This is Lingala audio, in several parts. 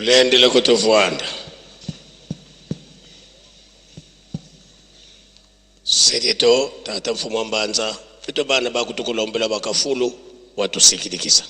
Tulendele kutuvuanda. Sedito tata mfumu wa mbanza fito bana bakutukulombela bakafulu watusikilikisa.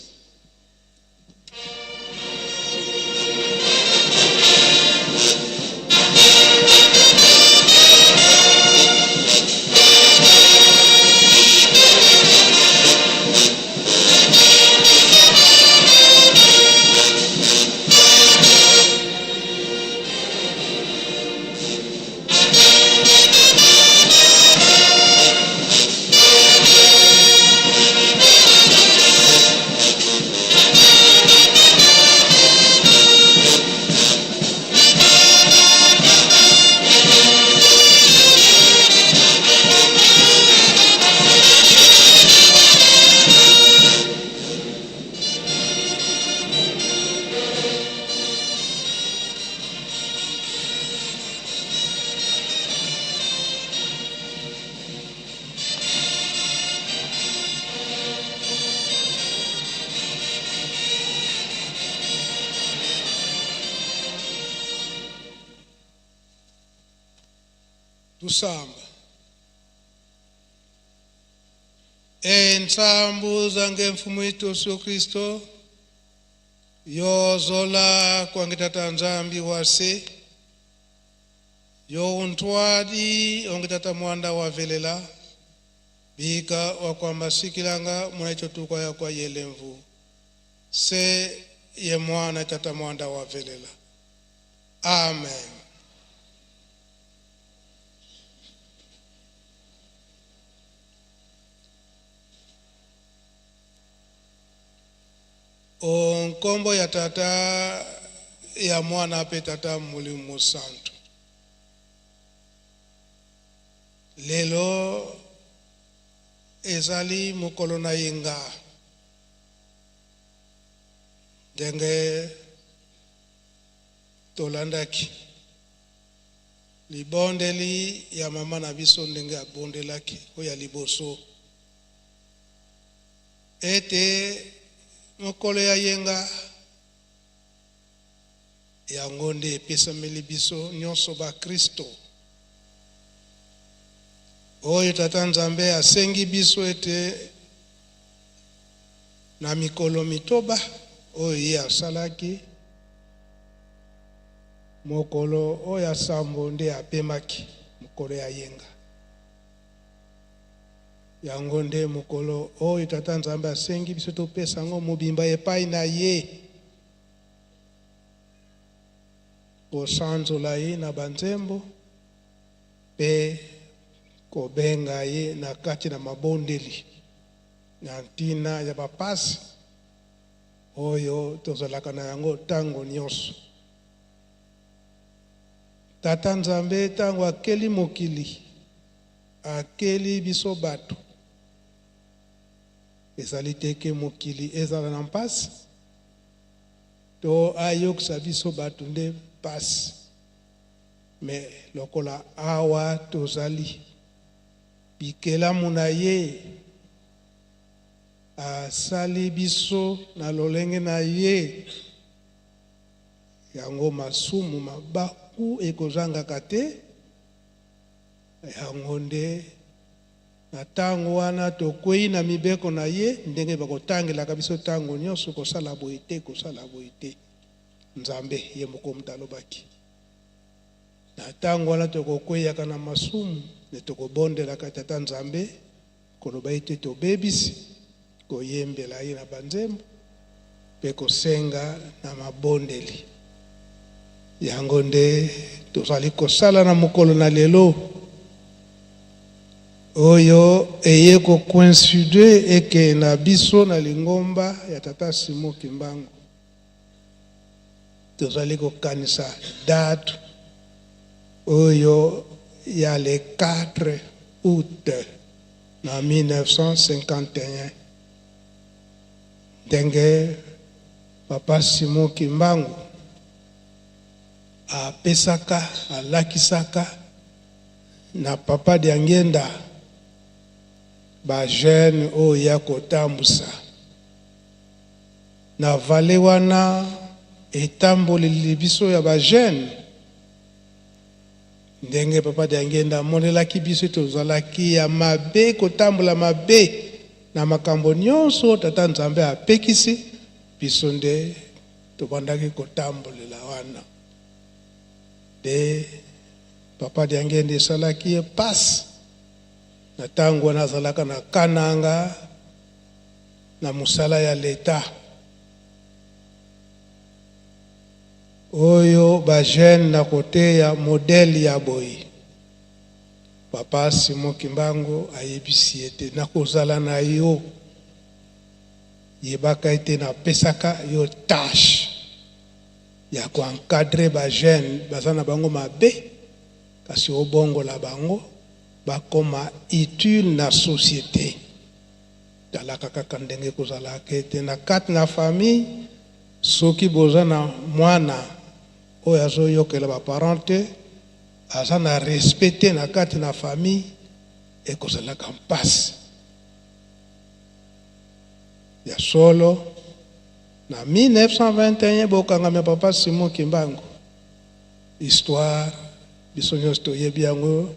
Tusamba ensambu zange mfumu itu Yesu Kristo yozola kwange tata Nzambi wase yo untwadi onge tata mwanda wa velela bika wakwamba sikilanga muna tukwa ya kwa yelemvu se ye mwana tata mwanda wa velela. Amen. Nkombo ya tata ya mwana pe tata Molimo Santu. Lelo ezali mokolo na yenga ndenge tolandaki libondeli ya mama na biso ndenge abondelaki oyo ya liboso ete mokolo ya yenga yango nde epesameli biso nyonso bakristo oyo tata Nzambe asengi biso ete na mikolo mitoba oyo ye asalaki mokolo oyo ya sambo nde apemaki mokolo ya yenga. Yango nde mokolo oyo tata Nzambe asengi biso topesa yango mobimba epai na ye, kosanzola ye na banzembo mpe kobenga ye na kati na mabondeli na ntina ya bapasi oyo tozalaka na yango ntango nyonso. Tata Nzambe ntango akeli mokili, akeli biso bato, ezali te ke mokili ezala na mpasi to ayokisa biso bato nde mpasi, me lokola awa tozali bikelamu na ye, asali biso na lolenge na ye, yango masumu mabaku ekozangaka te. Yango nde na ntango wana tokwei na mibeko na ye, ndenge bakotangelaka biso ntango nyonso kosala boye te, kosala boye te. Nzambe ye moko moto alobaki. Na ntango wana tokokweyaka na masumu, nde tokobondelaka tata Nzambe koloba ete tobebisi, koyembela ye na banzembo mpe kosenga na mabondeli. Yango nde tozali kosala na mokolo na lelo oyo eye kocoïncide eke na biso na lingomba ya tata Simon Kimbangu. Tozali kokanisa date oyo ya le 4 août na 1951, ndenge papa Simon Kimbangu apesaka, alakisaka na papa Diangienda ba jeune oyo ya kotambusa na vallée wana. Etamboleli biso ya ba jeunes, ndenge Papa Diangienda amonelaki biso ete tozalaki ya mabe, kotambola mabe na makambo nyonso Tata Nzambe apekisi biso, nde tobandaki kotambolela wana. Nde Papa Diangienda esalaki ye pasi na tango wana azalaka na Kananga na mosala ya leta. Oyo ba jeune na koteya modèle ya boye. Papa Simon Kimbangu ayebisi ye te nakozala na yo, yebaka ete napesaka yo tache ya ko encadrer ba jeune baza na bango mabe, kasi obongola bango bakoma utile na societe. Talaka kaka ndenge kozalaka ete na kati na famille soki boza na mwana oyo azoyokela ba parents te, aza na respect te na kati na famille, ekozalaka mpasi. Ya solo na 1921 bokangami ya Papa Simon Kimbangu, histoire biso nyonso toyebi yango,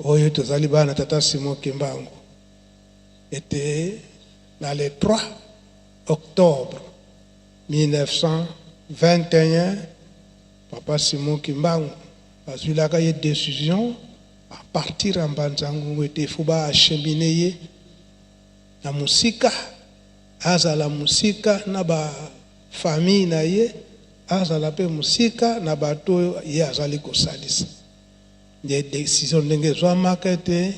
oyo tozali bana Tata Simon Kimbangu, ete na le 3 octobre 1921 Papa Simon Kimbangu bazwilaka ye decision à partir ya Mbanza Ngungu ete faut ba acheminer ye na mosika, azala mosika na ba famille na ye, azala pe mosika na bato oyo ye azali kosalisa. Nde decision ndenge ezwamaka ete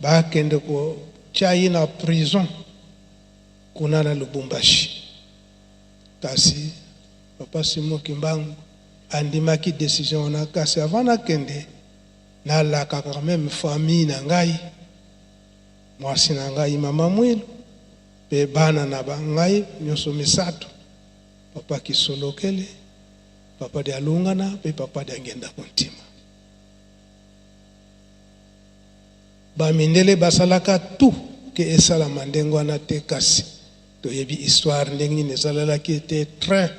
bakende kotia ye na prison kuna na Lubumbashi. Kasi Papa Simon Kimbangu andimaki decision wana, kasi avant nakende nalakaka quand même famille na ngai, mwasi na ngai Mama Mwilu pe bana na ba ngai nyonso misato, Papa Kisolokele, Papa Dialungana pe Papa Diangienda Kuntima. Ba mindele basalaka tout ke esalama ndenge wana te, kasi toyebi histoire ndenge nini esalalaki ete train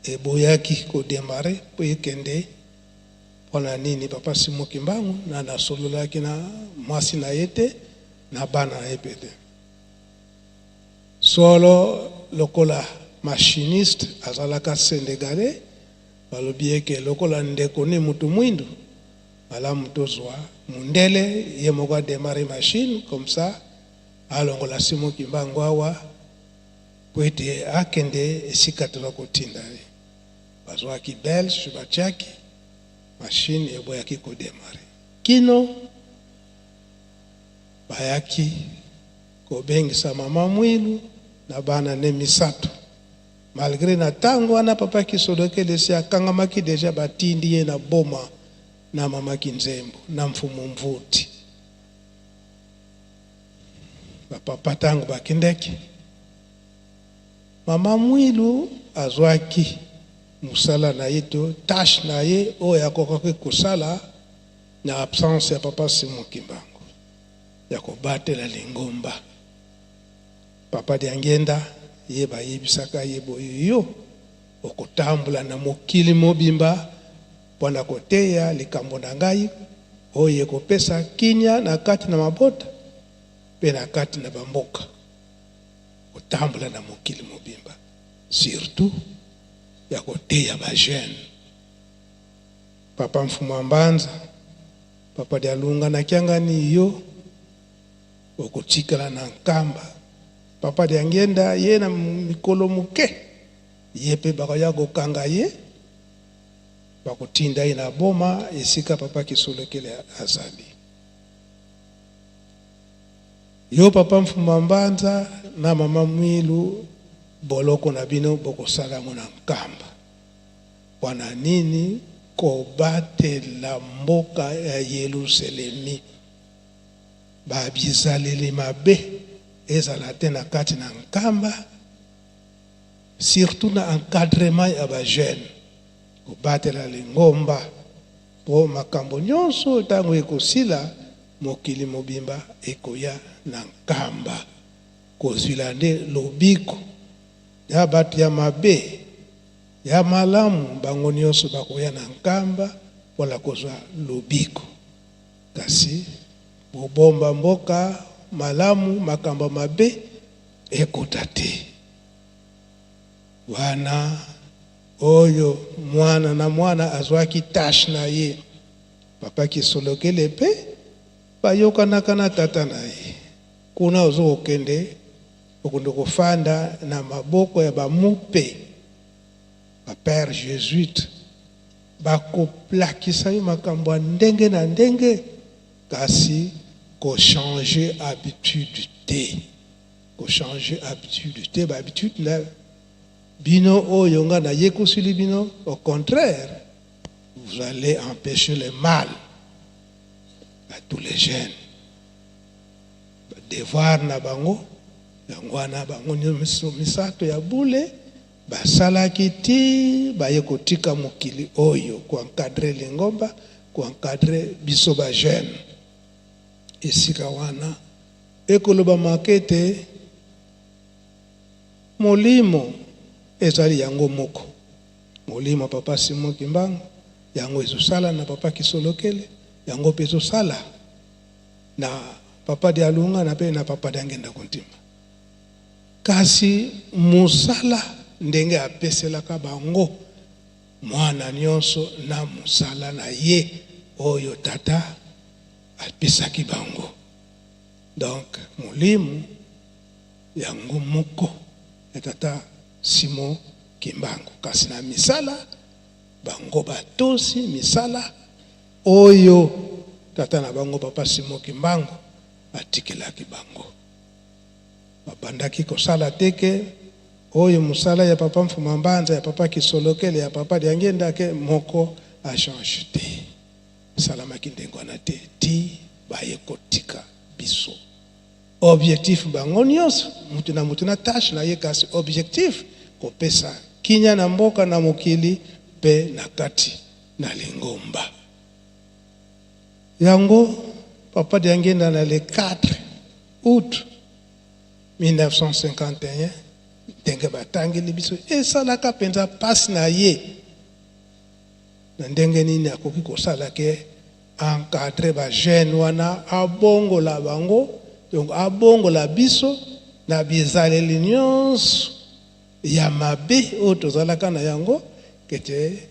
eboyaki ko demarrer po ekende. Pona nini Papa Simon Kimbangu nani asololaki na mwasi na ye te na bana na ye pe te? Solo lokola machiniste azalaka Senegalais, balobi ye ke lokola ndeko ne mutu mwindu, malamu tozua mundele ye moko a demarrer machine comme ça alongola Simon Kimbangu awa po ete akende esika toza kotinda ye. Bazuaki belge batiaki machine eboyaki ko demarrer kino bayaki kobengisa mama Mwilu na bana ne misato. Malgre na tango wana papa Kisolokele esi akangamaki dejà, batindi ye na Boma na mama Kinzembo na Mfumu Mvuti. Ba papa tango bakendaki, mama Mwilu azwaki mosala na ye to tache na ye oyo akokaki kosala na absence ya papa Simon Kimbangu, ya kobatela lingomba. Papa Diangienda ye bayebisaka ye boye, yo okotambola na mokili mobimba mpo na koteya likambo na ngai oyo ekopesa kimia na kati na mabota mpe na kati na bamboka. Kotambola na mokili mobimba, surtout ya koteya ba jeunes. Papa Mfumu a Mbanza, Papa Dialunga na Kiangani, yo okotikala na Nkamba. Papa Diangienda ye na mikolo moke, ye pe bakoya kokanga ye, bakotinda ye na Boma esika Papa Kisolokele azali. Yo Papa Mfumu a Mbanza na Mama Mwilu, boloko na bino bokosala yango na Nkamba. Pona nini kobatela mboka ya Yeluselemi? Ba bizaleli mabe ezala te na kati na Nkamba, surtout na encadrement ya ba jeunes, kobatela lingomba po makambo nionso tango ekosila mokili mobimba ekoya na Nkamba kozwila nde lobiko ya batu ya mabe. Ya malamu bango nyonso bakoya na Nkamba mpo na kozwa lobiko. Kasi bobomba mboka malamu, makambo mabe ekota te. Wana oyo mwana na mwana azwaki tache na ye. Papa Kisolokele mpe bayokanaka na tata na ye. Kuna ozo kokende, okende kofanda na maboko ya ba mupe, ba pères jesuites, bakolakisa yo makambo ya ndenge na ndenge, kasi ko changer habitude te. Ko changer habitude te, ba habitude na bino oyo nga nayekosili bino, au contraire, vous allez empecher le mal à tous les jeunes. Ba devoir na bango yango wana, bango nyonso misato ya bule basalaki ti baye kotika mokili oyo, ko encadrer lingomba, ko encadrer biso ba jeunes. Esika wana ekolobamaka ete molimo ezali yango moko, molimo ya Papa Simon Kimbangu yango ezosala na Papa Kisolokele, yango mpe ezosala na Papa Dialunga na mpe na Papa Diangenda Kuntima. Kasi mosala ndenge apeselaka bango mwana nyonso na mosala na ye oyo tata apesaki bango. Donc molimo yango moko ya tata Simon Kimbangu, kasi na misala bango batosi misala oyo tata na bango Papa Simon Kimbangu atikelaki bango. Babandaki kosala te ke oyo mosala ya Papa Mfuma Mbanza, ya Papa Kisolokele, ya Papa Diangienda, ke moko a change te. Esalamaki ndenge wana te ti baye kotika biso. Objectif bango nionso, mutu na mutu na tache na ye, kasi objectif kopesa kinya na mboka, na mokili pe na kati na lingomba. Yango Papa Diangienda na le 4 aout 1951, ndenge batangeli biso, esalaka penza pasi na ye na ndenge nini akoki kosala ke encadrer ba jeunes wana, abongola bango, donc abongola biso na bizaleli nionso ya mabe oyo tozalaka na yango, kete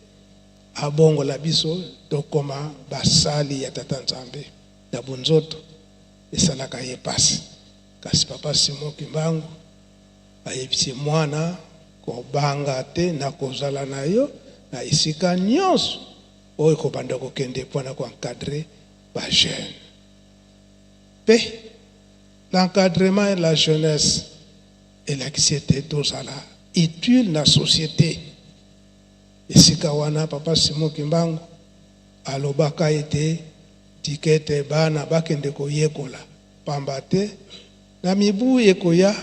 abongola biso tokoma basali ya Tata Nzambe na bonzoto. Esalaka ye pasi, kasi Papa Simon Kimbangu ayebisi mwana, kobanga te, nakozala na yo na esika nionso oyo kobanda kokende mpo na ko encadrer ba jeunes. Mpe l'encadrement ya la jeunesse elakisi ete tozala utile na societe. Esika wana Papa Simon Kimbangu alobaka ete tika ete bana bakende koyekola, pamba te na mibu ekoya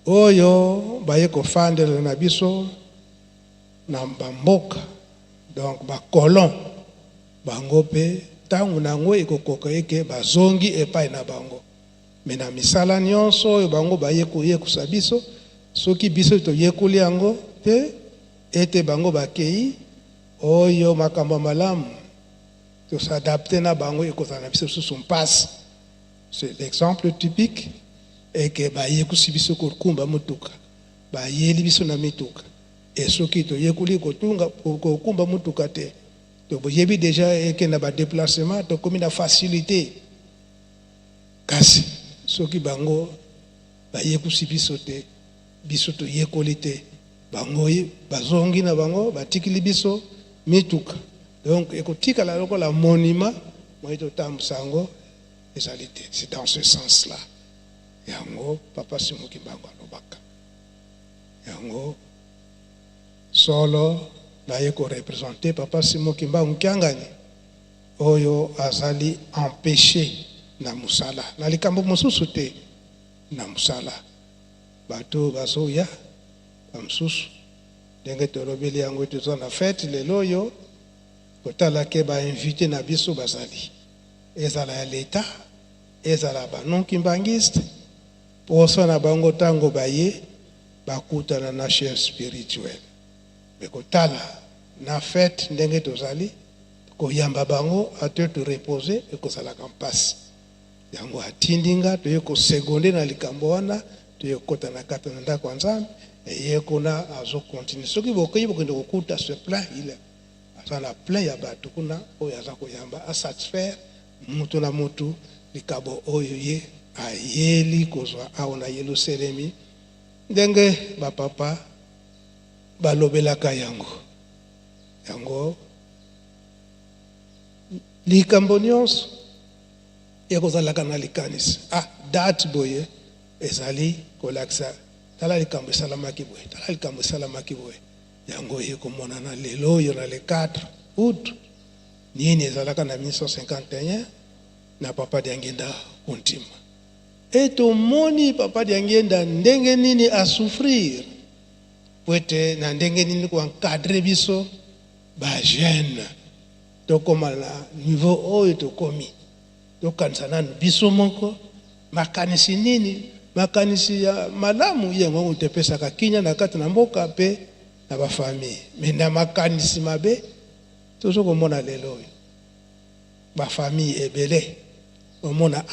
oyo baye kofandela na biso na ba mboka, donc ba colons, bango pe tango na yango ekokoka eke bazongi epai na bango. Mais na misala nionso oyo bango baye koyekusa biso, soki biso toyekoli yango te, ete bango bakeyi, oyo makambo ya malamu to s'adapter na bango ekozala na biso lisusu mpasi. C'est l'exemple typique eke bayekusi biso kokumba motuka, bayeli biso na mituka, et soki toyekoli kotunga kokumba motuka te, toyebi dejà eke na ba deplacement tokomi na facilite. Kasi soki bango bayekusi biso te, biso toyekoli te, bango bazongi na bango batikili biso mituka, donc ekotikala lokola monument, moye totambusa yango ezali te. C'est dans ce sens là yango Papa Simon Kimbangu alobaka yango. Solo naye ko representer Papa Simon Kimbangu Kiangani oyo azali empeche na mosala, na likambo mosusu te, na mosala. Bato oyo bazoya ba mosusu, ndenge tolobeli yango, toza na fete lelo oyo, kotala ke ba invite na biso bazali, ezala ya l'etat, ezala ba non kimbanguiste, posa na bango tango baye bakutana na chef spirituel. Me kotala na fete ndenge tozali koyamba bango ate to repose, ekozalaka mpasi. Yango atindi nga toye kosegonde na likambo wana, toye kokota na kati na ndako ya Nzambe. Eye kuna azokontinue. Soki bokoyi bokende kokuta ce plein, il aza na plein ya bato kuna oyo aza koyamba, asatisfaire mutu na mutu likabo oyo ye ayeli kozwa awa na Yelusalemi, ndenge bapapa balobelaka yango. Yango likambo nyonso ekozalaka na likanisi. Date boye ezali kolakisa tala likambo esalamaki boye, tala likambo esalamaki boye. Yango ekomonana lelo oyo na le 4 août, nini ezalaka na 1951 na Papa Diangienda Kuntima. E tomoni Papa Diangienda ndenge nini asouffrir po ete na ndenge nini koencadre biso ba jeune tokóma na niveau oyo tokomi. Tokanisa nanu biso moko makanisi nini, makanisi ya malamu yango tepesaka kinya na kati na mboka mpe na bafamille. Me na makanisi mabe tozo komona lelo oyo bafamille ebele omona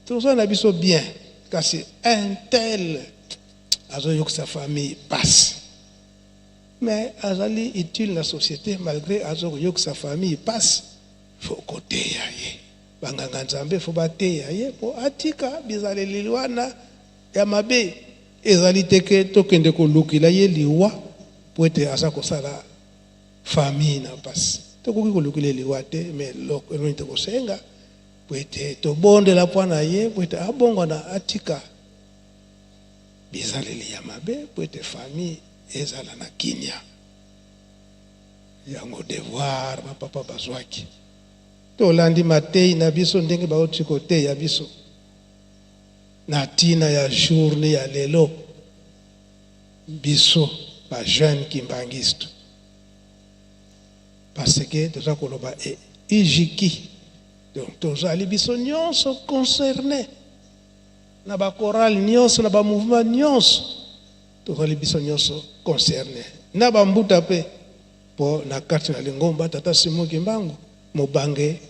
toza na biso bien, kasi un tel azoyokisa famille pasi, mais azali utile na société malgré azokoyokisa famille pasi. Faut koteya ye, banganga Nzambe faut bateya ye mpo atika bizaleli wana ya mabe. Ezali te ke tokende kolukila ye liwa po ete aza kosala famille na mpasi. Tokoki kolukila ye liwa te, mais eloni tokosenga po ete tobondela mpo na ye, po ete abongwana, atika bizaleli ya mabe, po ete famille ezala na kimia. Yango devoir bapapa bazwaki. Tolandi matei na biso ndenge bauti koteya biso na ntina ya journée ya lelo. Biso bajeune kimbangiste, parce que toza koloba e ijiki, donc tozali biso nyonso concerné na bakorale nyonso, na bamouvement nyonso, tozali biso nyonso concerné na bambuta mpe, mpo na kati na lingomba Tata Simon Kimbangu mobange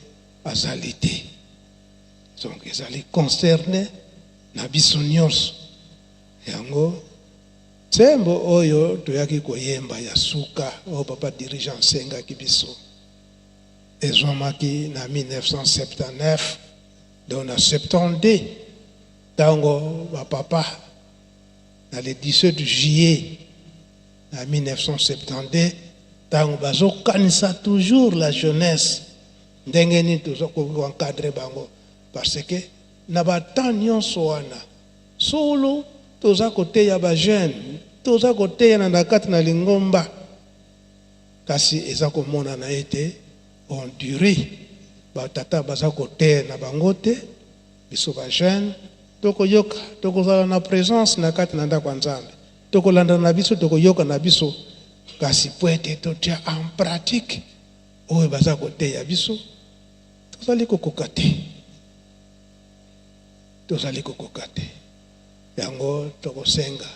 azali te. Donc ezali concerné na biso nyonso. Yango nzembo oyo toyaki koyemba ya suka oyo papa dirigeant asengaki biso ezwamaki na 1979, donc na 72, ntango bapapa na le 17 juillet na 1972, ntango bazokanisa toujours la jeunesse, ndenge nini tozokoki koencadre bango, parce que na batemps nyonso wana solo toza koteya bajeune, toza koteya na kati na lingomba, kasi eza komonana ete on dirait batata baza koteya na bango te. Biso bajeune tokoyoka, tokozala na présence na kati na ndako ya Nzambe, tokolanda na biso, tokoyoka na biso, kasi po ete totia en pratique oyo baza koteya biso, tozali kokoka te, tozali kokoka te. Yango tokosenga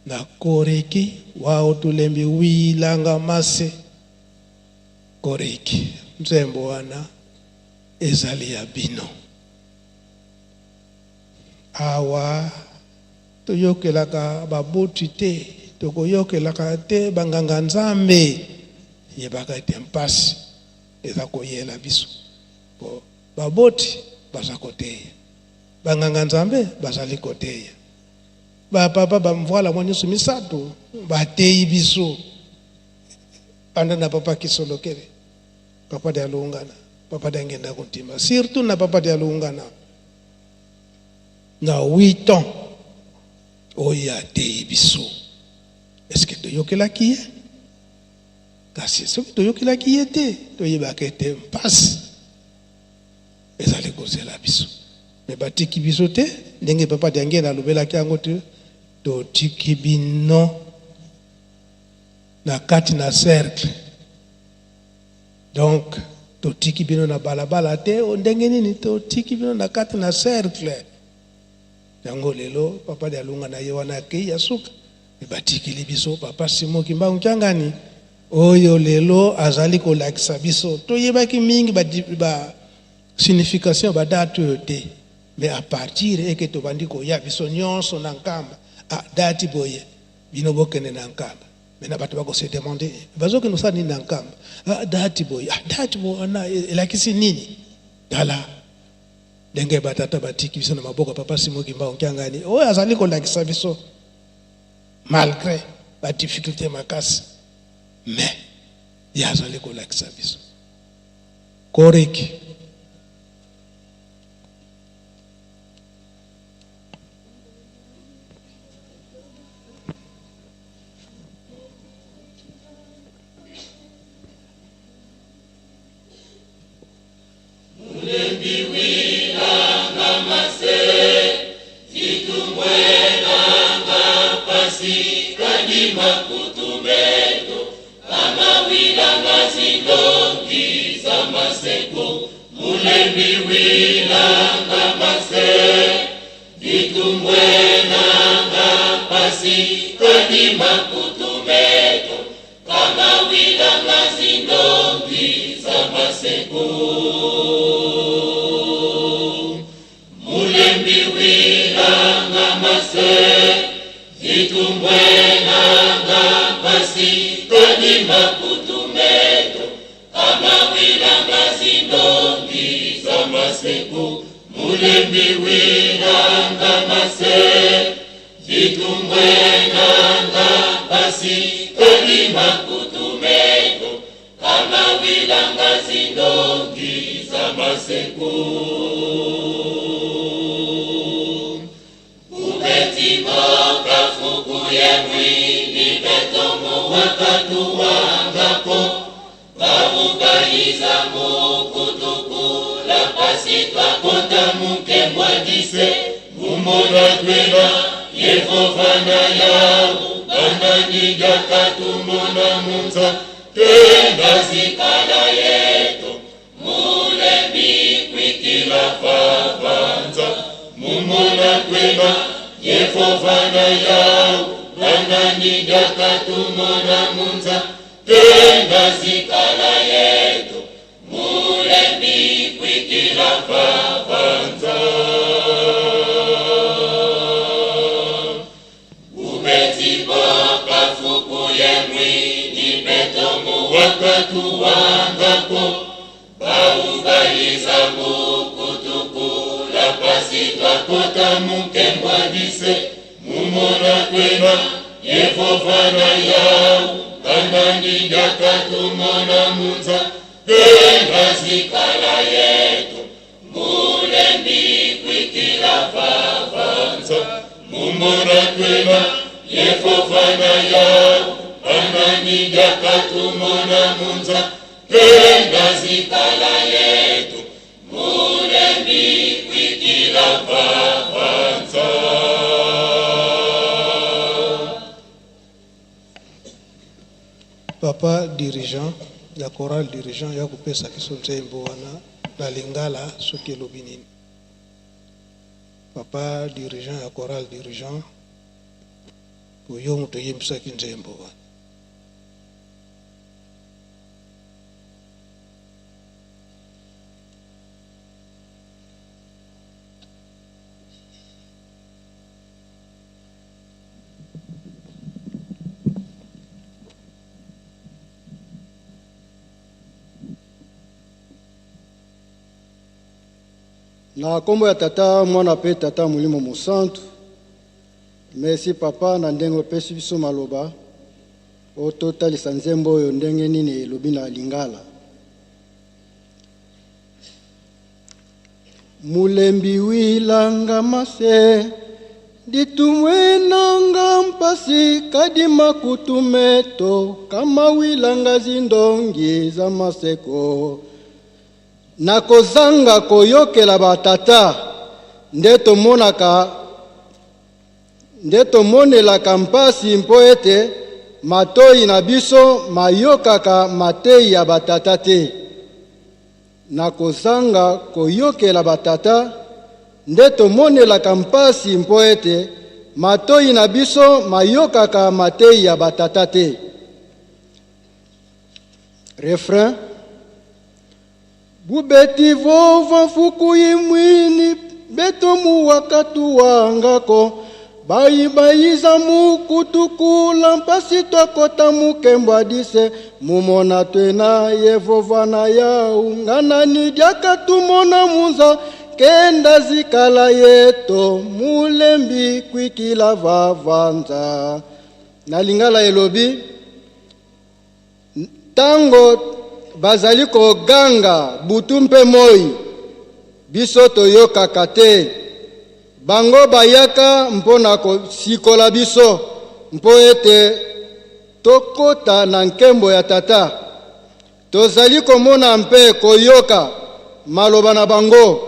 na koreki wao tulembi wilanga mase koreki. Nzembo wana ezali ya bino. Awa toyokelaka baboti te, tokoyokelaka te banganga Nzambe. Yebaka ete mpasi eza koyela biso, po baboti baza koteya, banganga Nzambe bazali koteya, bapapa bamvwala mwa nyonso misato bateyi biso, banda na papa Kisolokele, papa Dialungana, papa Diangienda Kuntima, surtout na papa Dialungana na 8 ans oyo ateyi biso. Est-ce toyokelaki ye? Kasi soki toyokelaki ye te, toyebaka ete mpasi ezali kozela biso. Me batiki biso te ndenge papa Diangienda alobelaki yango te. Totiki bino na kati na cercle, donc totiki bino na balabala te. Ndenge nini totiki bino na kati na cercle? Yango lelo papa Dialungana ye wana akei ya suka. Batikeli biso papa Simon Kimbangu Kiangani oyo lelo azali kolakisa biso. Toyebaki mingi ba, ba signification ba date oyo te, mais à partir eke tobandi koya biso nyonso na Nkamba, ah, date boye bino bokende na Nkamba. Maintenant bato bako se demander bazokende kosala nini na Nkamba? Ah, date boye, ah, date boye wana elakisi nini? Tala ndenge batata batiki biso na maboko ya papa Simon Kimbangu Kiangani oyo azali kolakisa biso malgré ba difficulté makasi, mais ye azali kolakisa biso koreki. Papa dirigeant ya chorale, dirigeant ya kopesa biso nzembo wana na lingala soki elobi nini. Papa dirigeant ya chorale, dirigeant oyo moto oyembisaki nzembo wana. Na nkombo ya Tata, Mwana mpe Tata Molimo Mosantu. Merci papa na ndenge opesi biso maloba oyo totalisa nzembo oyo ndenge nini elobi na lingala. Mulembi wilanga mase ditumwenanga mpasi kadima kutumeto kama wilanga zindongi za maseko. Na kozanga koyokela batata nde tomonaka nde tomonelaka mpasi mpo ete matoi na biso mayokaka mateyi ya batata te. Na kozanga koyokela batata nde tomonelaka mpasi mpo ete Matoi na biso mayokaka mateyi ya batata te. Refrain. Bubeti vova mfuku imwini beto muwakatu wangako bayibayiza mukutukula mpasi twakota mukembo adise mumona twena yevova na yau nganani diaka tumona munza kenda zikala yeto mulembi kwikila vavanza. Na lingala elobi Ntango bazali koganga butu mpe moi, biso toyokaka te. Bango bayaka mpo na kosikola biso, mpo ete tokota na nkembo ya Tata. Tozali komona mpe koyoka maloba na bango.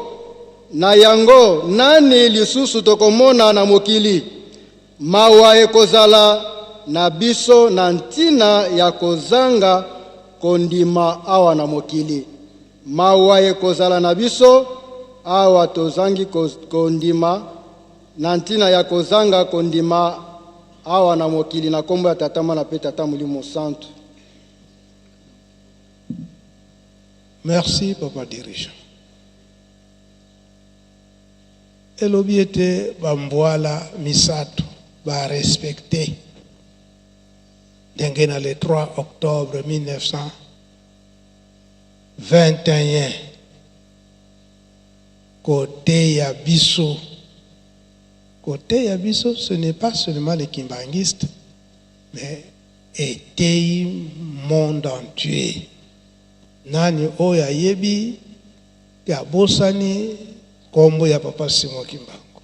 Na yango, nani lisusu tokomona na mokili? Mawa ekozala na biso na ntina ya kozanga kondima awa na mokili. Mawa ekozala na biso awa tozangi kondima na ntina ya kozanga kondima awa na mokili na nkombo ya Tata, Mwana mpe Tata Molimo Mosantu. Merci papa dirigeant. Elobi ete ba mbwala misatu ba respecter ndenge na le 3 octobre 1921 koteya biso. Koteya biso, ce n'est pas seulement les kimbanguistes, mais eteyi monde entier. Nani oyo ayebi te abosani kombo ya papa Simon Kimbangu?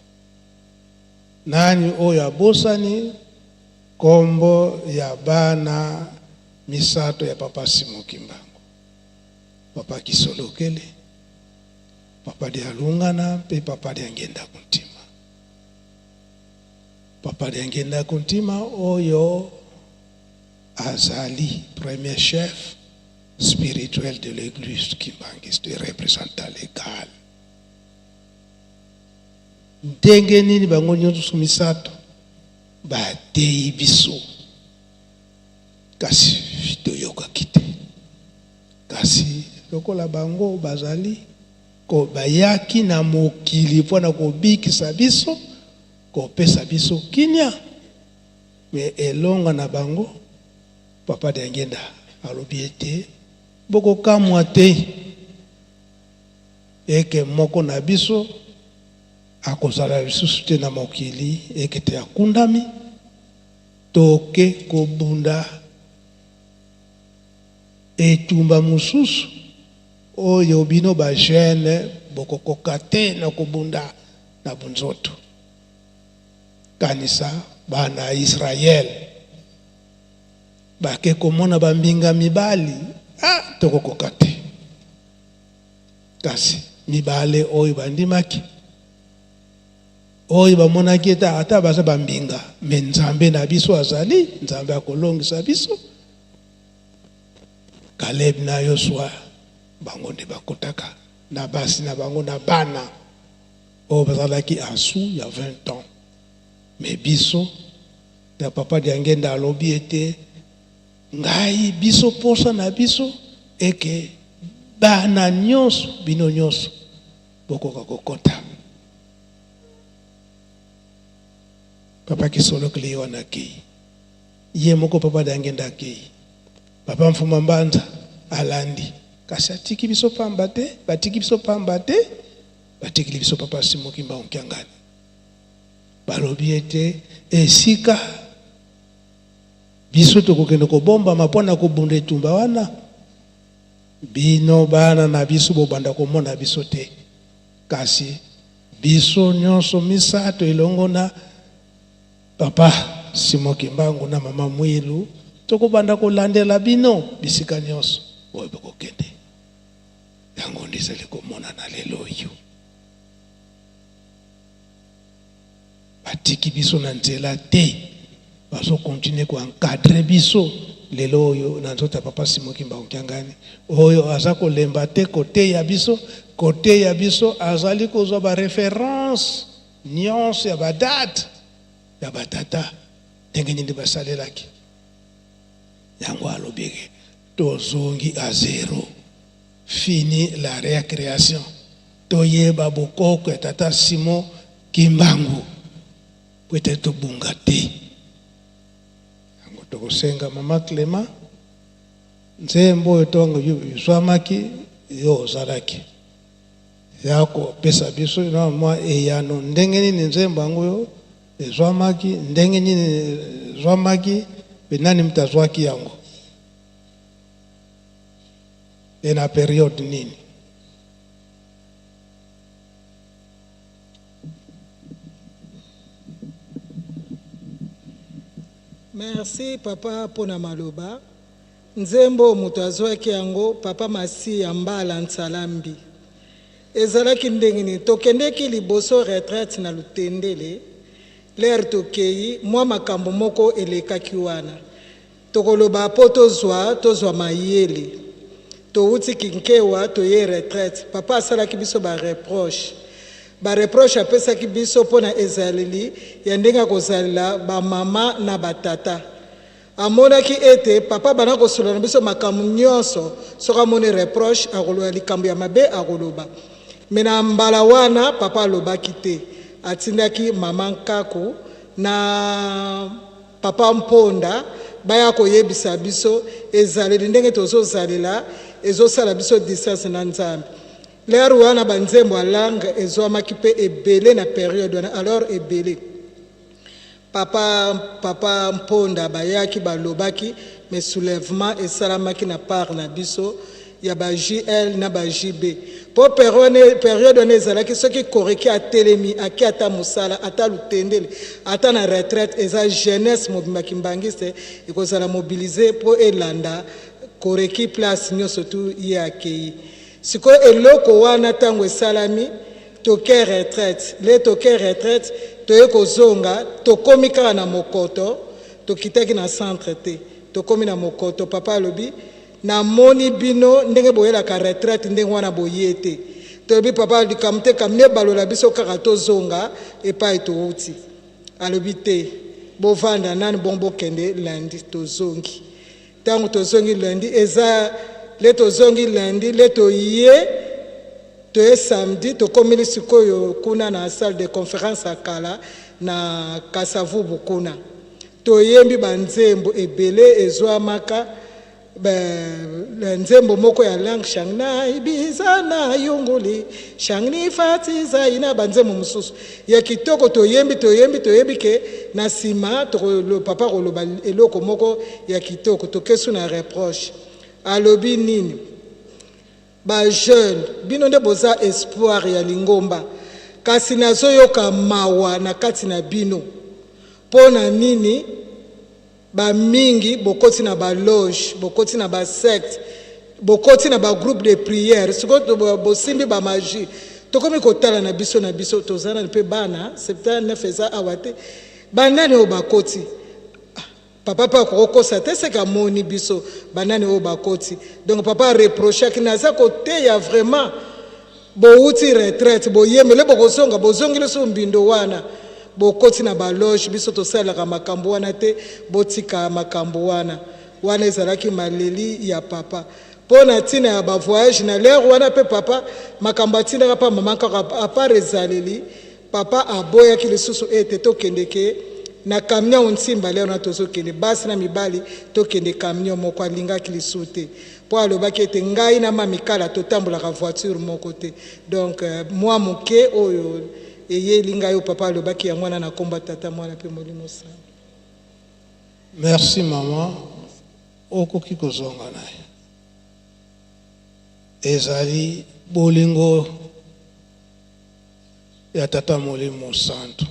Nani oyo abosani kombo ya bana misato ya papa Simon Kimbangu? Papa Kisolokele, papa Dialungana mpe papa Diangienda Kuntima. Papa Diangienda Kuntima oyo azali premier chef spirituel de l'église kimbanguiste, représentant légal. Ndenge nini bango nyonso misato bateyi biso, kasi toyokaki te. Kasi lokola bango bazali ko bayaki na mokili mpo na kobikisa biso, kopesa biso kimia, me elonga na bango, Papa Diangienda alobi ete bokokamwa te eke moko na biso akozala lisusu te na mokili, eke te akundami, toke kobunda etumba mosusu oyo bino ba jeune bokokoka te na kobunda na bonzoto. Kanisa bana ya Israël bake komona ba mbinga mibali, ah, tokokoka te. Kasi mibale oyo bandimaki, oyo bamonaki ete ata baza bambinga, me Nzambe na biso azali, Nzambe akolongisa biso. Caleb na Yosua bango nde bakotaka na basi na bango na bana oyo bazalaki en sous ya 20 ans. Me biso na papa Diangenda alobi ete ngai biso posa na biso eke bana nyonso bino nyonso bokoka kokota. Papa Kisolokele ye wana akei ye moko, papa Diangenda akei, papa Mfuma Mbanza alandi, kasi atiki biso pamba te, batiki biso pamba te, batikili biso papa Simon Kimbangu Kiangani. Balobi ete esika biso tokokende kobombama mpo na kobunda etumba wana, bino bana na biso bobanda komona biso te, kasi biso nyonso misato elongo na papa Simon Kimbangu na mama Mwilu tokobanda kolandela bino bisika nyonso oyo bokokende. Yango nde ezali komonana lelo oyo. Batiki biso na nzela te, bazo continuer ko encadrer biso lelo oyo na nzoto ya papa Simon Kimbangu Kiangani oyo aza kolemba te koteya biso, koteya biso, azali kozwa ba reference nyonso ya ba date. ya batata ndenge nini basalelaki yango. Alobi ke tozongi à zéro, fini la récréation, toyeba bokoko ya tata Simon Kimbangu po ete tobunga te. Yango tokosenga mama Clément, nzembo oyo ntongo ezwamaki, yo ozalaki ya kopesa biso na mwa eyano ndenge nini nzembo yango oyo ezwamaki, ndenge nini ezwamaki, mpe nani moto azwaki yango e na période nini. Merci papa mpona maloba. Nzembo moto azwaki yango, papa Masiya Mbala Nsalambi. Ezalaki ndenge nini? Tokendeki liboso retraite na Lutendele. Lere tokei, mwa makambo moko elekaki wana, tokoloba mpo tozwa mayele. Towuti Kinkewa, toye retraite, papa asalaki biso bareproche. Bareproche apesaki biso mpona ezaleli ya ndenge akozalela bamama na batata. Amonaki ete papa bana kosolola na biso makambo nyonso, soki amoni reproche akoloba likambo ya mabe, akoloba. Me na mbala wana papa alobaki te, atindaki mama Nkaku na papa Mponda baya koyebisa biso ezaleli ndenge tozozalela ezosala biso distance na Nzambe. Lere wana banzembo ya langue ezwamaki mpe ebele na periode wana. Alors ebele papa Mponda bayaki, balobaki, mais soulèvement esalamaki na part na biso ya ba JL na ba JB, mpo période wana ezalaki soki koreki atelemi, aki ata mosala, ata Lutendele, ata na retraite, eza jeunesse mobimba kimbangiste ekozala mobilisé mpo elanda koreki place nyonso tu ye akei. Sikoyo eloko wana ntango esalami, toke retraite, le toke retraite, toye kozonga, tokomi kaka na Mokoto, tokitaki na centre te, tokomi na Mokoto, papa alobi: "Namoni bino ndenge boyelaka retraite ndenge wana, boye te." Tolobi: "Papa, likambo te, kamine balola biso kaka tozonga epai towuti." Alobi: "Te, bovanda nani bon, bokende lundi." Tozongi. Ntango tozongi lundi, eza le tozongi lundi, le toye, toye samedi, tokomeli sikoyo kuna na salle de conférence ya kala na Kasavubu. Kuna toyembi banzembo ebele ezwamaka, nzembo moko ya langue shangna ibiza na yunguli shangni fatiza ina, banzembo mosusu ya kitoko. Toyembi, toyembi, toyebi ke na nsima papa koloba eloko moko ya kitoko. Tokesu na reproche. Alobi nini? "Bajeune, bino nde boza espoir ya lingomba, kasi nazoyoka mawa na kati na bino. Mpo na nini bamingi bokoti na baloge, bokoti na basecte, bokoti na bagroupe de prière, sikoyo bosimbi bamagie?" Tokomi kotala na biso na biso, toza nani mpe bana 79 eza awa te, banani oyo bakoti? Papa mpe akokokosa te, seke amoni biso banani oyo bakoti. Donc papa areprochaki: "Naza koteya vraiment, bowuti retraite, boyembele, bokozonga, bozongeli so mbindo wana, bokoti na baloge. Biso tosalelaka makambo wana te, botika makambo wana." Wana ezalaki maleli ya papa mpo na ntina ya bavoyage na lere wana. Mpe papa makambo atindaka mpa mama kaka à part ezaleli, papa aboyaki lisusu ete tokendeke na camion Nsimba. Lere wana tozokende basi na mibali, tokende camion moko, alingaki lisusu te, mpo alobaki ete ngai na mamikala totambolaka voiture moko te. Donc mwa moke oyo eyeli ngai oyo papa alobaki, yango wana na nkombo Tata, Mwana mpe Molimo Sango. Merci mama, okoki kozonga na ye. Ezali bolingo ya Tata Molimo Santo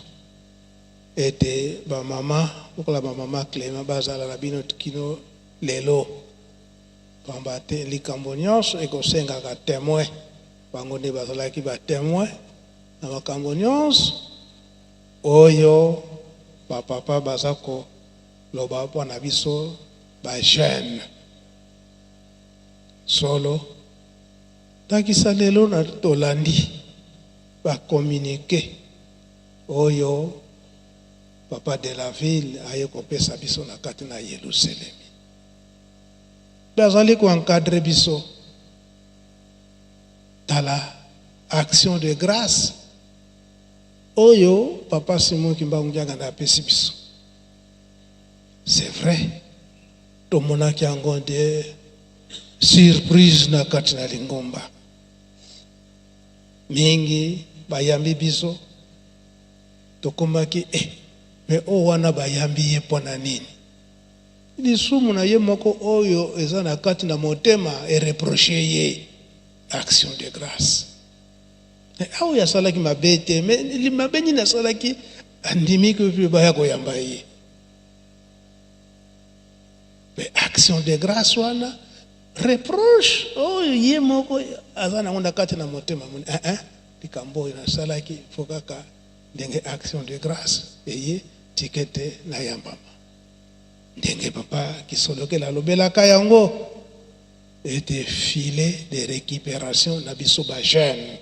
ete bamama lokola bamama Clément bazala na bino kino lelo, pamba te likambo nyonso ekosengaka témoin. Bango nde bazalaki batémoin na makambo nyonso oyo bapapa baza koloba mpo na biso bajeune. Solo takisa lelo na tolandi bacommuniqué oyo. Papa de la ville aye kopesa biso na kati na Yelusalemi. Bazali koencadre biso. Tala action de grâce oyo Papa Simon Kimbangu Kiangani apesi biso. C'est vrai, tomonaki yango de surprise na kati na lingomba. Mingi bayambi biso, tokomaki eh, mais oyo wana bayambi ye mpo na nini? Lisumu na ye moko oyo eza na kati na motema ereproche ye action de grâce. Mais awa asalaki mabe te, mais mabe nini asalaki? Andimi ke baya koyamba ye. Mais action de grâce wana reproche oyo ye moko aza nango na kati na motema, moni eh, eh, likambo oyo nasalaki fo kaka ndenge action de grâce eye tika ete nayambama. Ndenge Papa Kisolokele alobelaka yango ete filet de récupération na biso bajeune,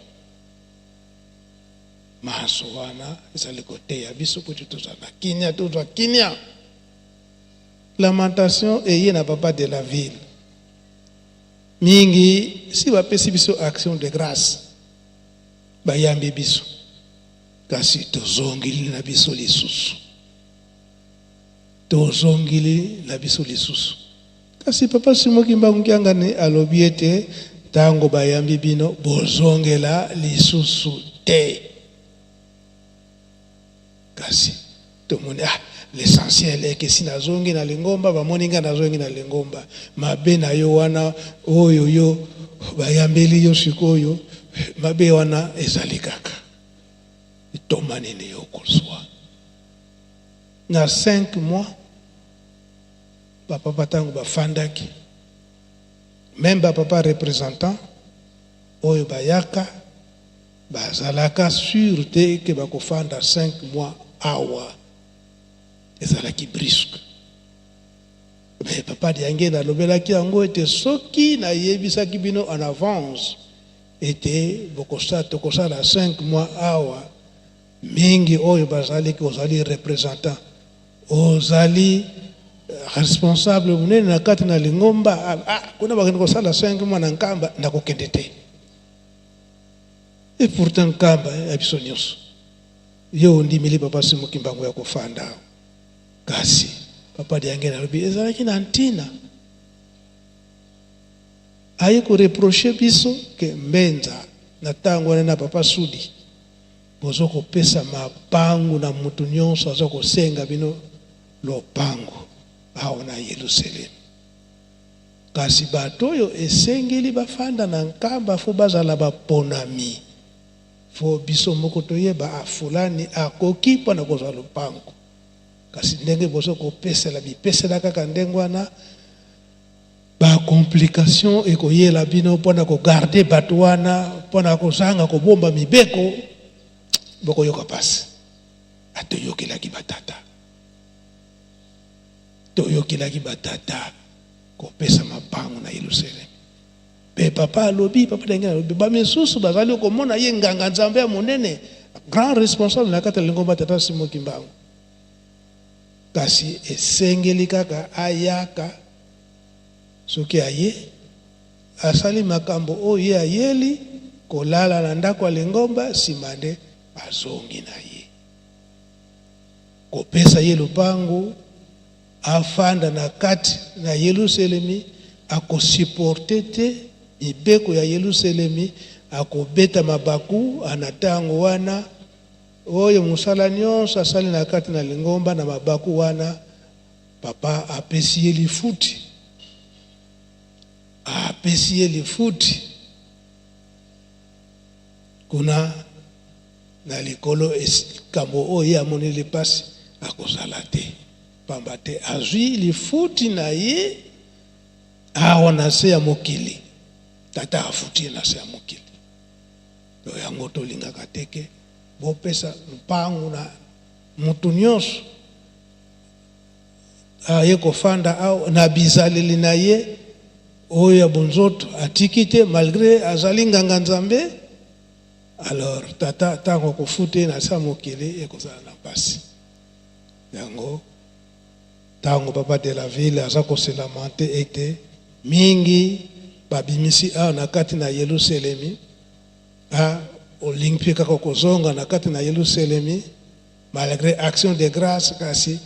maso wana ezali koteya biso po ete tozwa na kimia, tozwa kimia. Lamentation eye na Papa de la ville, mingi si bapesi biso action de grâce, bayambi biso, kasi tozongeli na biso lisusu, tozongeli na biso lisusu. Kasi Papa Simon Kimbangu Kiangani alobi ete ntango bayambi bino, bozongela lisusu te. Kasi tomoni, ah, l'essentiel eke si nazongi na lingomba, bamoni ngai nazongi na lingomba. Mabe na yo wana oyo yo bayambeli yo sikoyo, mabe wana ezali kaka etoma nini yo kozwa na 5 mois. Bapapa ntango bafandaki, même bapapa représentant oyo bayaka, bazalaka sûr te ke bakofanda 5 mois awa. Ezalaki brusque. Mais Papa Diange nalobelaki yango ete soki nayebisaki bino en avance ete bokosala, tokosala 5 mois awa, mingi oyo bazaliki, ozali représentant, ozali responsable monene na kati na lingomba, ah, kuna bakende kosala 5 mois na Nkamba, nakokende te. Et pourtant Nkamba ya biso nyonso, yo ondimeli Papa Simon Kimbangu ya kofanda awa. Kasi Papa Diange nalobi ezalaki na ntina aye koreproche biso ke Mbenza na ntango wana na Papa Sudi bozo kopesa mapangu na mutu nyonso aza kosenga bino lopango awa na Yerusalemu. Kasi bato oyo esengeli bafanda na Nkamba fo bazala baponami, fo biso moko toyeba afulani akoki mpona kozwa lopango. Kasi ndenge bozo kopesela bipesela kaka ndenge wana, bacomplication ekoyela bino mpona kogarde bato wana, mpona kozanga kobomba mibeko, bokoyoka mpasi. Atoyokelaki batata, toyokelaki batata kopesa mapango na Yerusalemi. Mpe papa alobi, Papa ndenge alobi, bamisusu bazali komona ye nganga Nzambe ya monene, grand responsable na kati ya lingomba Tata Simon Kimbangu, kasi esengeli kaka ayaka. Soki aye, asali makambo oyo ye ayeli, kolala na ndako ya lingomba, nsima nde azongi na ye. Kopesa ye lopango afanda na kati na Yelusalemi, akosupporte te mibeko ya Yelusalemi, akobeta mabaku na ntango wana oyo mosala nyonso asali na kati na lingomba na mabaku wana. Papa apesi ye lifuti, apesi ye lifuti kuna na likolo. Likambo oyo ye amoneli mpasi akozala te, pamba te azwi lifuti na ye awa na se ya mokili. Tata afuti ye na se ya mokili. To yango tolingaka te ke bopesa mpangu na mutu nyonso aye kofanda awa na bizaleli na ye oyo ya bonzoto atiki te, malgré azali nganga Nzambe. Alors tata ntango akofuta ye na se ya mokili, ekozala na mpasi. Yango ntango papa de la ville aza ko se lamenter ete mingi babimisi awa na kati na Yelusalemi, a olingi mpe kaka kozonga na kati na Yelusalemi malgré action de grâce, kasi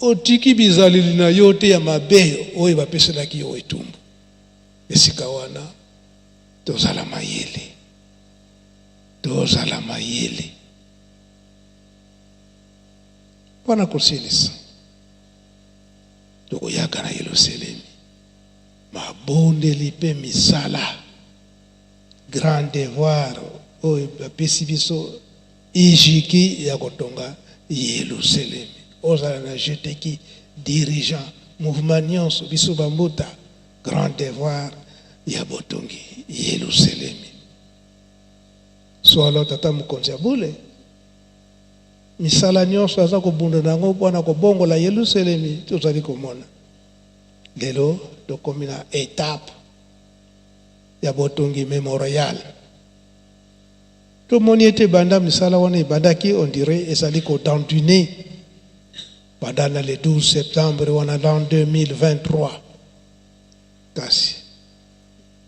otiki bizaleli na yo te ya mabe oyo bapeselaki yo etumbu. Esika wana tozala mayele, tozala mayele. Mpo na kosilisa, tokoyaka na Yelusalemi, mabondeli mpe misala, grand devoir oyo bapesi biso ijiki ya kotonga Yelusalemi. Ozala na jeteki dirigeant mouvement nyonso, biso bambuta, grand devoir ya botongi Yelusalemi. Solo tata mokonzi ya bule misala nyonso aza kobunda na yango mpo na kobongola Yelusalemi, tozali komona lelo tokomi na etape ya botongi memorial. Tomoni ete banda misala wana ebandaki, on dirait ezali kodandine banda na le 12 septembre wana l'an 2023, kasi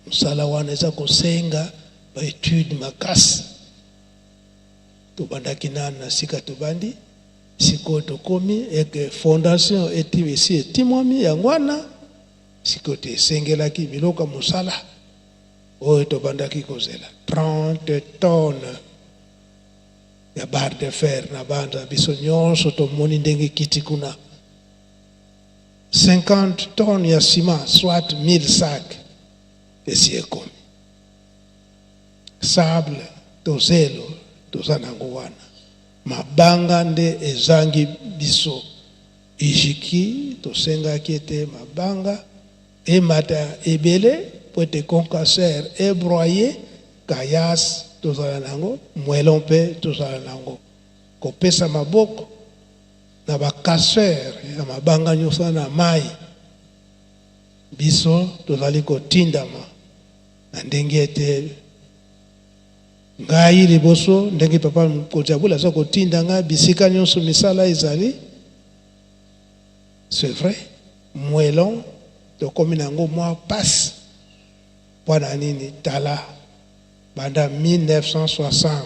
mosala wana eza kosenga baetude makasi. Tobandaki nanu na sika, tobandi sikoyo, tokomi eke fondation eti esi etimwami. Yango wana sikoyo te esengelaki biloko ya mosala oyo tobandaki kozela, 30 tonnes ya barre de fer na banza. Biso nyonso tomoni ndenge ekiti kuna, 50 tonnes ya ciment, soit 1000 sac, esi ekomi. Sable to zelo toza nango wana, mabanga nde ezangi biso. Ijiki tosengaki ete mabanga emata ebele po ete concasseur ebroyer caillasse tozala nango, moellon mpe tozala nango. Kopesa maboko na ba casseur ya mabanga nyonso na mai, biso tozali kotindama na ndenge ete ngai liboso, ndenge papa mokonzi ya bula aza kotinda ngai bisika nyonso misala ezali. C'est vrai, moellon tokomi na yango mwa pasi. Mpo na nini? Tala, banda 1960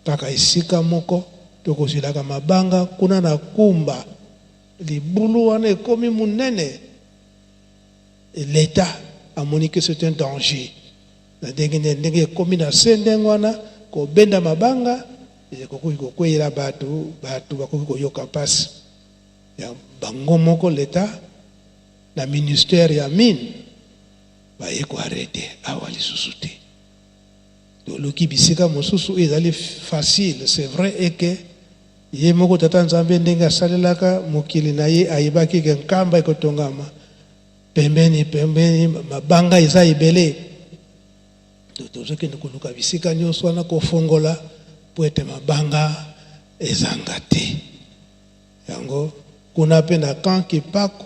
kaka esika moko tokozwilaka mabanga kuna na Kumba, libulu wana ekomi monene. L'État amoni que c'est un danger na ndenge ndenge ekomi na se, ndenge wana kobenda mabanga ekoki kokweyela bato, bato bakoki koyoka mpasi ya bango moko. L'État na ministère ya mine baye koarrêter awa lisusu te. Toluki bisika mosusu oyo ezali facile. C'est vrai eke ye moko tata Nzambe, ndenge asalelaka mokili na ye, ayebaki ke Nkamba ekotongama pembeni pembeni, mabanga eza ebele. Tozokende koluka bisika nyonso wana kofongola po ete mabanga ezanga te. Yango kuna mpe na camp Kipaku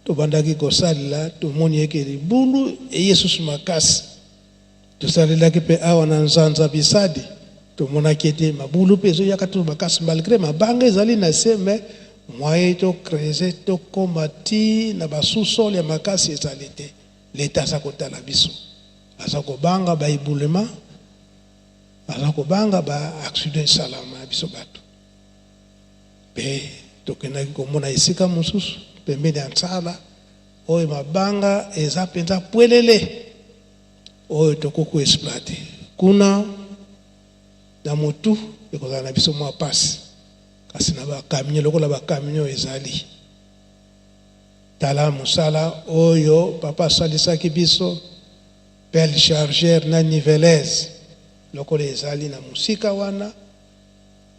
tobandaki kosalela, tomoni eke libulu eye susu makasi. Tosalelaki mpe awa na Nzanza Bisadi, tomonaki ete mabulu mpe ezoyaka to makasi malgré mabanga ezali na se, mais moyen tocreuser tokóma ti na basous-sol ya makasi ezali te. Leta aza kotala biso, aza kobanga baéboulement, aza kobanga baaccident esalama ya biso bato. Mpe tokendaki komona esika mosusu pembeni ya Ntsala oyo mabanga eza mpenza pwelele, oyo tokoki koexploiter kuna. Na motu ekozala na biso mwa pasi, kasi na bacamion, lokola bacamion ezali. Tala mosala oyo papa asalisaki biso, pelle chargeur na niveleuse, lokola ezali na mosika wana,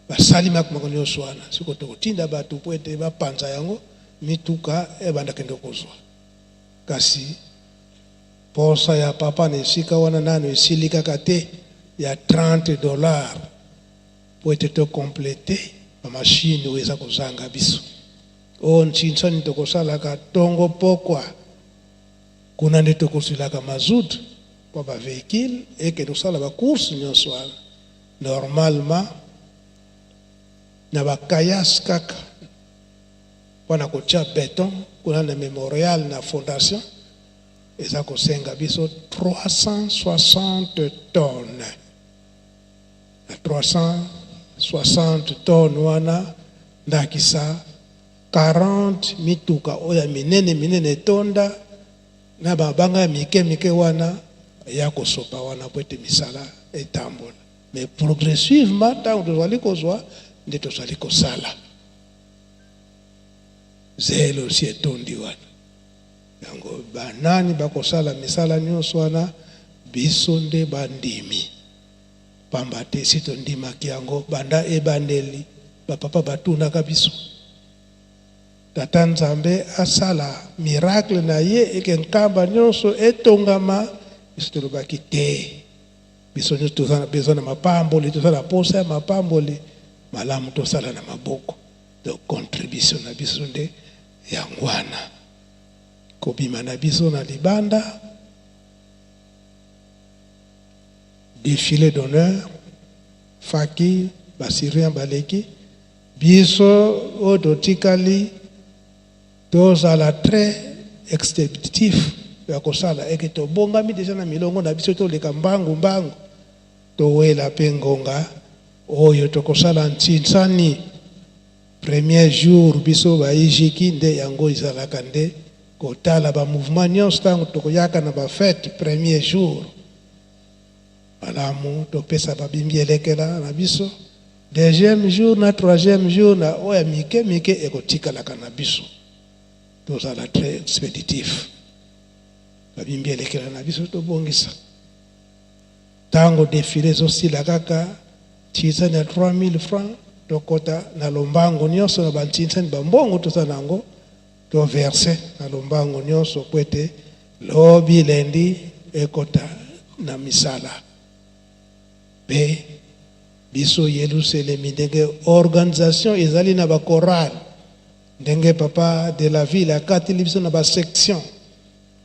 basali makambo nyonso wana. Sikoyo tokotinda bato po ete bapanza yango, mituka ebanda kende kozwa. Kasi posa ya papa na esika wana nano esili kaka te, ya 30 $ po ete tocompléter bamashine oyo eza kozanga biso. Oyo ntsinsani tokosalaka ntongo pokwa kuna nde tokozwilaka mazout mpo bavéhicule ekende kosala bacourse nyonso wana. Normalement na bacaillasse kaka. Mpo na kotia beton kuna na memorial na fondation eza kosenga biso 360 tonnes. Na 360 tonnes wana, ndakisa 40 mituka oyo ya minene minene etonda na mabanga ya mike mike wana ya kosopa wana po ete misala etambola. Mais progressivement ntango tozali kozwa nde tozali kosala. Zelo si etondi wana. Yango banani bakosala misala nyonso wana? Biso nde bandimi. Pamba te si tondimaki yango banda ebandeli, bapapa batunaka biso. Tata Nzambe asala miracle na ye eke nkamba nyonso etongama, biso tolobaki te. Biso nyonso toza na besoin na mapamboli, toza na posa ya mapamboli, malamu tosala na maboko. Donc contribution na biso nde yango wana. Kobima na biso na libanda, defile d'honneur, faki, ba Syriens baleki, biso oyo totikali tozala très expéditif ya kosala eke tobongami deja na milongo na biso, toleka mbangu mbangu, towela pe ngonga oyo tokosala ntsinsani. Premier jour biso ba ijiki nde yango ezalaka nde kotala ba mouvement nyonso ntango tokoyaka na ba fete premier jour. Malamu topesa babimbi elekela na biso deuxième jour na troisième jour na oyo ya mike mike ekotikalaka na biso. Tozala très expéditif, babimbi elekela na biso tobongisa. Tango defile ezosila kaka ntinsani ya 3000 francs tokota na lombango nyonso na bantinsani bambongo toza na yango to verse na lombango nyonso po ete lobi lundi ekota na misala. Pe biso Yelusalemi ndenge organisation ezali na ba chorale, ndenge papa de la ville akateli biso na ba section,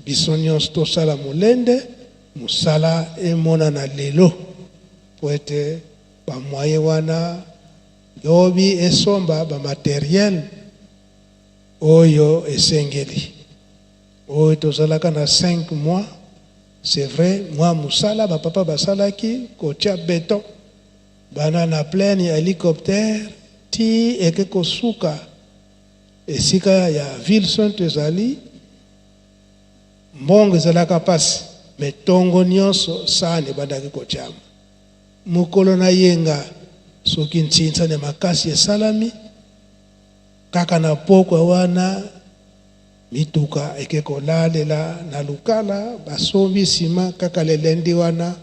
biso nyonso tosala molende mosala emonana lelo po ete ba moyen wana lobi esomba ba materiel oyo esengeli. Oyo tozalaka na 5 mois, c'est vrai mwa mosala ba papa basalaki kotia beton bana na plaine ya hélicoptère ti eke kosuka esika ya ville sainte ezali, mbongo ezalaka pasi, mais tongo nyonso sani ebandaki kotiama. Mokolo na yenga soki ntsinsani ya makasi esalami kaka na pokwa wana, mituka eke kolalela na lukala, basombi nsima kaka lelendi wana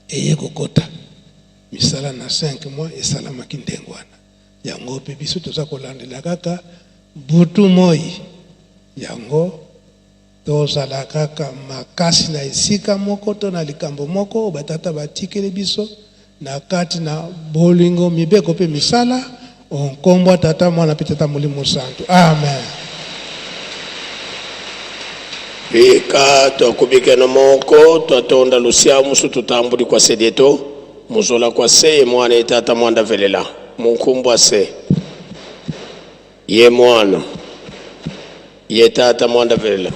eye kokota misala na 5 mois esalamaki ndenge wana. Yango mpe biso toza kolandela kaka butu moi, yango tozala kaka makasi na esika moko to na likambo moko oyo batata batikeli biso na kati na bolingo, mibeko mpe misala. Nkombo ya Tata, Mwana mpe Tata Molimo Santu. Amen. Bika twakubikena moko twatonda lusia musu tutambuli kwa sedieto muzola kwa se ye mwana ye tata mwanda velela munkumbwa se ye mwana ye tata mwanda velela.